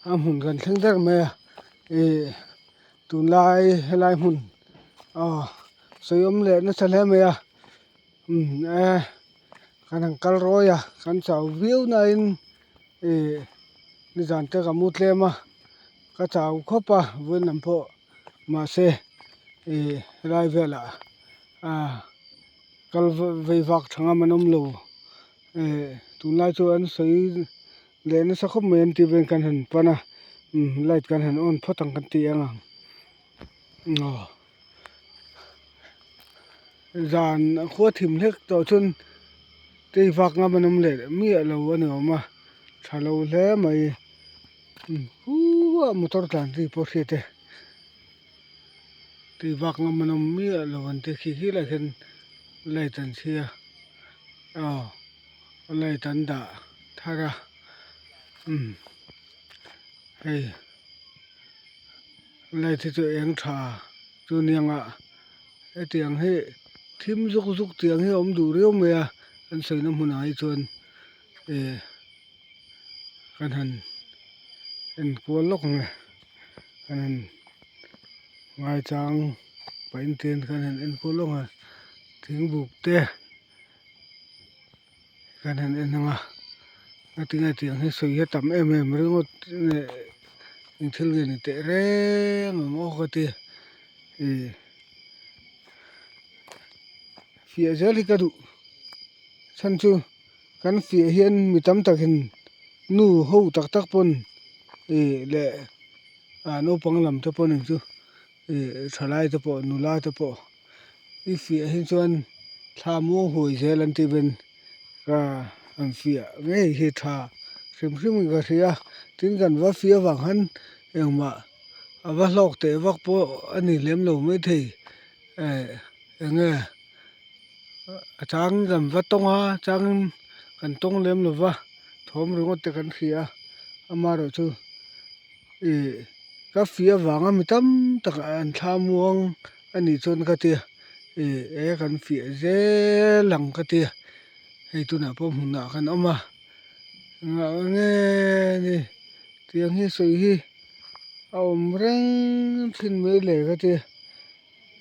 A hmun kan thleng der mai a ih tunlai helai hmun aw sawi awm leh nasa hle mai a umm e kan han kal rawi a kan chau viau nain ih nizan te ka mu tlem a ka chau khawp a vawiin lam pawh mahse ih helai velah ah kal vei vak tha ngam an awm lo eh tunlai chu an sawi leh nasa khawp mai an tih vel kan han pan a umm light kan han on phawt ang kan ti ang ang aw zan a khua thim hlek tawh chuan tei vak ngam an awm leh miah lo a ni awm a tha lo hle mai umm huuuh motor tlan ri pawh hriat e. Tui vak ngam an awm miah lo an ti khi khi lai khian light an chhi a aw light an dah thar a umm hei light hi chu eng tha chu niang ah hetiang hi thim zuk zuk tiang hi a awm duh riau mai a an sawina hmunah hi chuan eh. Kan han enkual lawk ang e kan han ngaichang pahin ten kan han enkual lawk ang e thingbuk te kan han en ang a ngatinge tiang hi sawi hi a tam em em ringawt nge eng thil nge ni teh reng ang aw ka ti ih fiah zel hi ka duh chhan chu. Kan fiah hian mi tam takin nu ho tak tak pawn ih leh ah naupang lam te pawh ning chu ih thalai te pawh nula te pawh i fiah hi chuan thla muang huai zel an tih ven ka an fiah ngei hi tha hrim hrim in ka hria tin kan va fiah avang hian engmah a va hlawk teh vak pawh a ni lem lo maithei eh eng nge. A chang kan va tawng a changin kan tawng lem lo va thawm ringawt te kan hria a amaherawhchu ih ka fih avanga mi tam tak an thla muang a nih chuan ka tia ih e kan fiah zel ang ka tia hei tunah pawh hmunah kan awm a engah nge ni tiang hi sawi hi a awm reng thin mai le ka tia.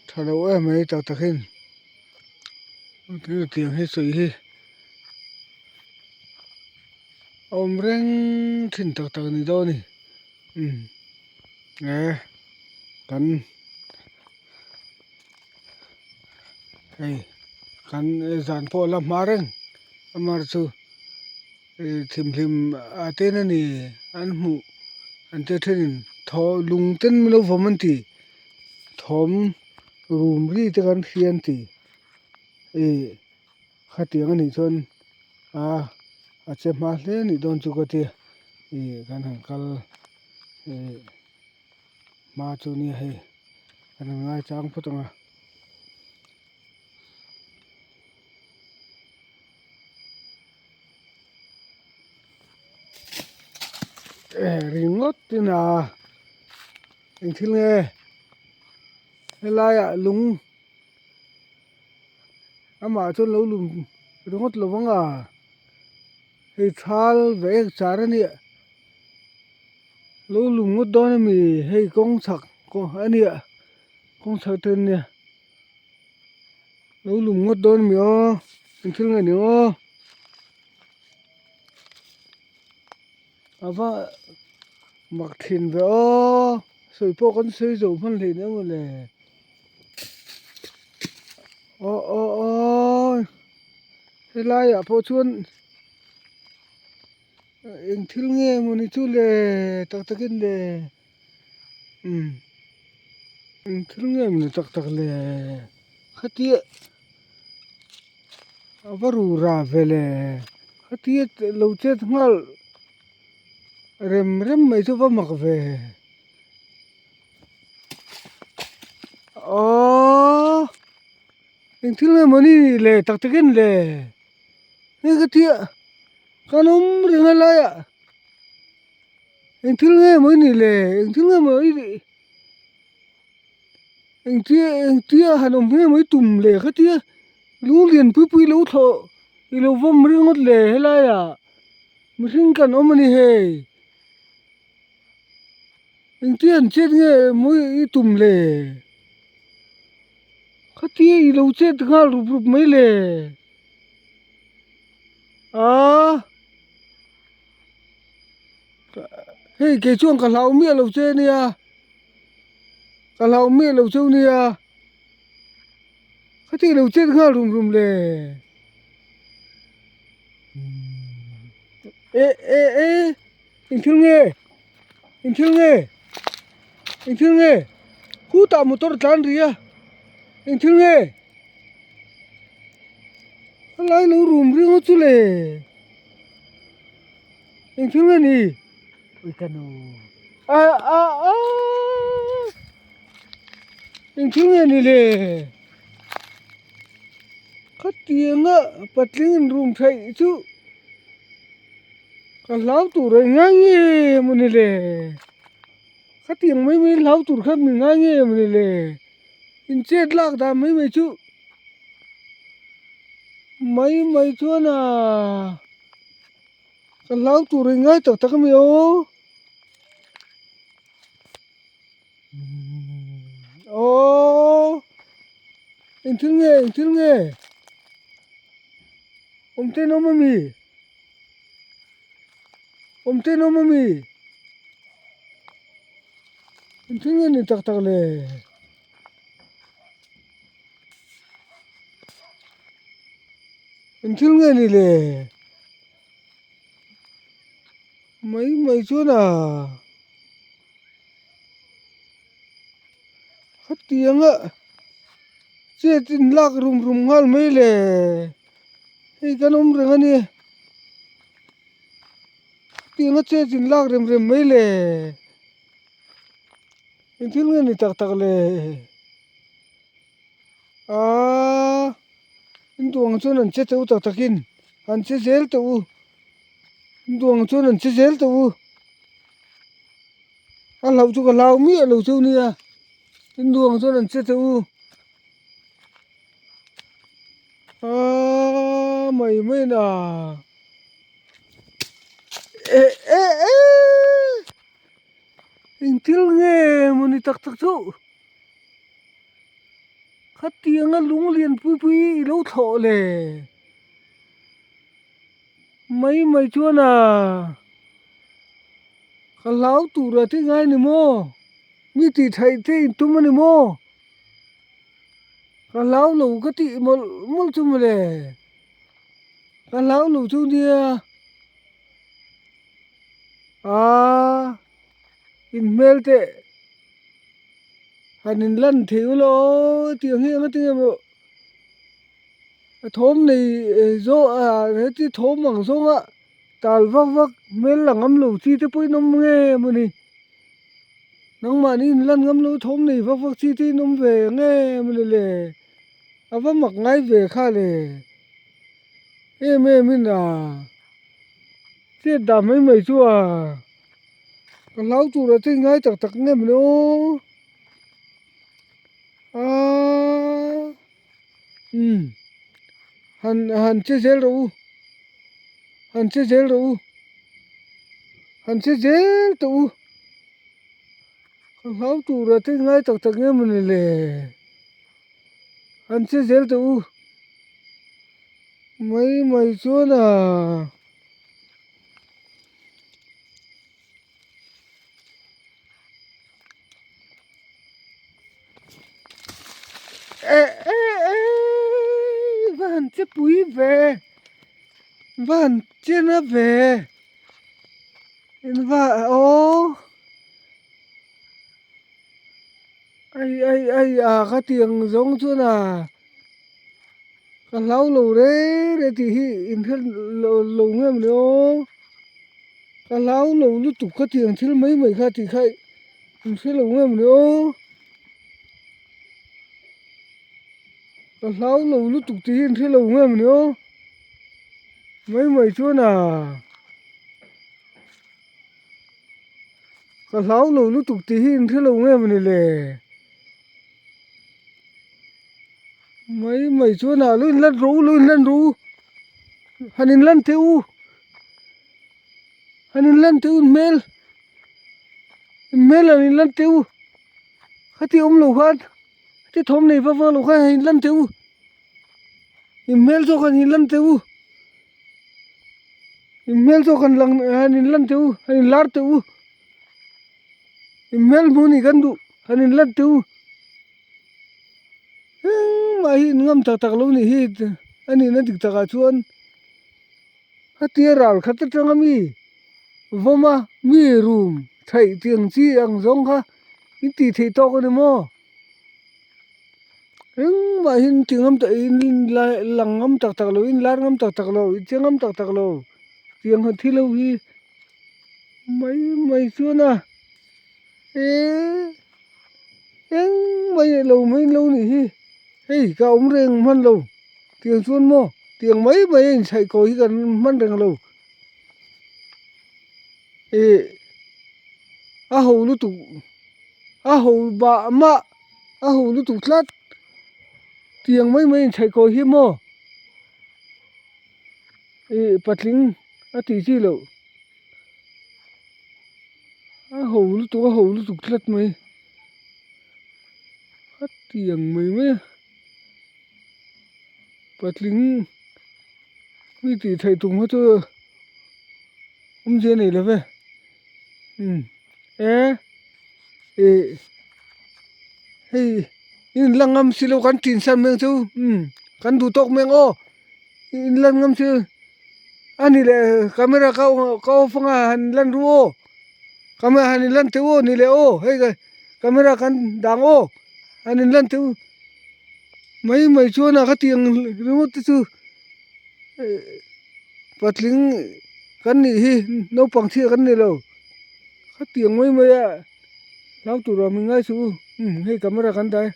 Tha lo em mai tak tak hin tiang hi sawi hi a awm reng thin tak tak a ni dawn a ni umm e kan hei kan zan pawh a la hma reng amaherawhchu ih thimhlim ah te hian a ni an hmuh an tia thenin thaw lung ten min lo vawm an ti. Thawm rum ri te kan hria an ti ih khatiang anih chuan a a che hma hle anih dawn chu ka tia ih kan han kal ih hma chu nia hei kan han ngaichang phawt ang a. Ringawt in a. Eng thil nge helaiah lung amah chuan lo lum ringawt lo vang a hei thal ve ek char a nia lo lum ngawt dawn a mi hei kawng chhak a nia kawng chhak te an nia lo lum ngawt dawn a mi aw eng thil nge ni aw. A va mak thin ve aw sawi pawh kan sawi zo hman hle nia mawle aw aw aw helai ah pawh chuan eng thil nge mawni chu le tak tak in le umm eng thil nge mawni tak tak le khatia A va ru ra ve le khatia lo chet nghal rem rem mai chu va mak ve aww eng thil nge mawni nih le tak tak in le hei khatia kan awm reng a laiah eng thil nge mawni nih le eng thil nge mawni nih. Engtia engtia han awm nge mai tum le khatia lung lian pui pui lo thlawh i lo vawm ringawt le helaiah mihring kan awm a ni hei. Engtia an chet nge mawi i tum le? Khatia i lo chet nghal rup rup mai le? Aa hei kei chuan ka hlau miah lo che ania ka hlau miah lo cheu nia khatia i lo chet nghal rum rum le? Eh eh eh. Engthil nge? Engthil nge? Engthil nge? Khutah motor tlan ri a, engthil nge? A lai lo rum ring a chu le. Engthil nge ni? Ui ka nu. A a a. Engthil nge ni le? Khatianga patling in rum theih chu. Ka hlau tur a ngai nge mawni le? Khatiang mai mai hlau tur kha mi ngai nge mawni le? In chet lak dan mai mai chu mai mai chuan a ka hlau tur a ngai tak tak ami aw. Aww engthil nge engthil nge awm ten awm ami? Awm ten awm ami? Engthil nge ni tak tak le? Engthil nge ni le? Mai mai chuan a khatianga chet in lak rum rum nghal mai le hei kan awm reng a ni khatianga chet in lak rem rem mai le engthil nge ni tak tak le aaa in duh ang chuan an che teuh tak takin an che zel teuh u. Duh ang chuan an che zel tawh u. A hlauh chu ka hlau miah lo cheu nia. Tin duh ang chuan an che tawh u. Aaaa mai mai na. Eh eh eh. Engthil nge mawni tak tak chu. Khatianga lung lian pui pui i lo thlawh le. Mai mai chuan a ka hlau tur a ti ngai ni maw mi tih theih te in tum a ni maw ka hlau lo ka tih mawlh mawlh chu mawle ka hlau lo chu nia aaa in hmel teh han in lan thei ula aw tiang hi anga tinge maw. A thawm nei zawh ah heti thawm ang zawnga tal vak vak hmel la ngam lo chi te pawh in awm nge mawni nangmahni in lan ngam lo thawm nei vak vak chi te in awm ve nge mawni le a va mak ngai ve kha le em em in a chet dah mai mai chu a ka hlau tur a chei ngai tak tak nge mawni aw aaa. Umm han han che zel rawh u han che zel rawh u han che zel tawh u ka hlau tur a te ngai tak tak nge mawni le han che zel tawh u mai mai chuan a. Eh eh eh va han che pui ve va han che na ve in va aw ai ai ai a ka ti ang zawng chuan a ka hlau lo reng reng tih hi in hre lo lo nge maw ni aw ka hlau lo lutuk ka ti ang thil mai mai kha tih kha in hre lo nge maw ni aw. Ka hlau lo lutuk tih hi an hre lo nge mawni aw mai mai chuan a ka hlau lo lutuk tih hi an hre lo nge mawni le mai mai chuan a lo inlan rawh u lo inlan rawh u han inlan teh u han inlan teh u hmel. Hmel an inlan teh u khati awm lo khan khati thawm nei vak vak lo khan han inlan teh u inhmel zawk han inlan teh u inhmel zawk han lang han inlan teh u han inlar teh u inhmel hmuh nih kan duh han inlan teh u engmah hi in ngam tak tak lo nih hi a nihna dik takah chuan. Khatia ral khat atanga mi vawm a mi room theih tih ang chi ang zawng kha in tih theih tawk a ni maw engmah hi in ti ngam tak in lang ngam tak tak lo in lar ngam tak tak lo in che ngam tak tak lo tiang han thi lo hi mai mai chuan a eee engmah hi lo mai lo nih hi hei ka awm reng hman lo. Tiang chuan maw tiang mai mai a inchhaih kawi hi kan hman reng lo ih a ho lutuk a ho mah mah a ho lutuk tlat tiang mai mai inchhaih kawi hi maw ih patling a tih chi loh a ho lutuk a ho lutuk tlat mai a tiang mai mai a. Patling mi tih theih tum kha chu awmzia nei lo ve umm e ih hei in la ngam si lo kan tin san mai ang chu umm kan duh tawk mai ang aw in lan ngam si a ni leh camera ka ka off anga han lan ru aw camera han in lan teh u aw ni leh aw hei camera kan dang aw han in lan teh u. Mai mai chuan a ka tih ang ringawt te chu patling kan nih hi naupang chhia kan ni lo ka tih ang mai mai a hlau tur ah min ngai suh u hei camera kan dah e.